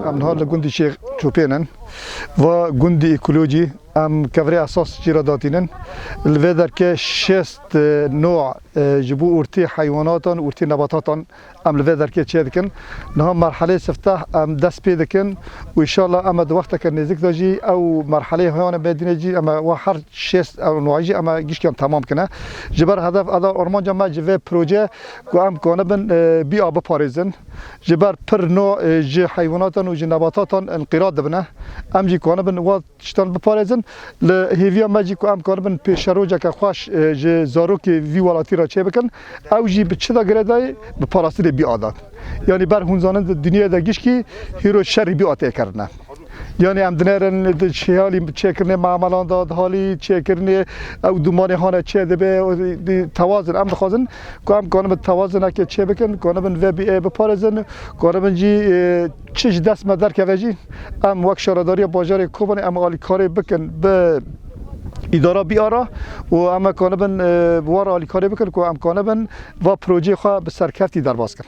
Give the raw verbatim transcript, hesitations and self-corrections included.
Em niha li gundî Şêx Çopên in. Va gundî ekolojî em kevirê esas jî re datînin. Li vê derke şêst, e, nû, e, ji bo ortê heywanatan, ortê nebatatan em li vê derkê çêdikin. Niha merhelê sifteh em dest pê dikin û înşallah em ê di wexteke nêzik de jî ew merhelê heywanê Medînê jî em ê wa her şêst ew nû jî em ê giştiyan temam kine. Ji ber hedef eda armanca me ji vê proje ku em kanibin, e, bîya biparêzin. Ji ber pir nû, e, ji heywanatan û ji nebatatan înqîrad dibine. Em jî kanibin wa tiştan biparêzin. Li hêviya me jî ku em kanibin pêşerojeke xweş, e, ji zarokê vî welatî re çêbikin. Ew jî bi çi de girêdayî? Bi parastinê bîya de. Yanî ber hûn zanin di dinyayê de gişkî hîro şerî bîya tê kirine. Yanî em dinêrin di şêhalî çêkirinê, mamelan de, di halî çêkirinê, ew dumanê hane çê dibe, di tewazin. Em dixwazin ku em kanibin tewazinekê çê bikin, kanibin vê bîyê biparêzin, kanibin jî, e, çi ji dest me derkeve jî, em wek şaredariya bajarê Kobanê em alîkarê bikin bi îdara bîya re û em ê kanibin, e, bi wan re alîkarê bikin ku em kanibin va projeyê xwe bi serkeftî derbas kin.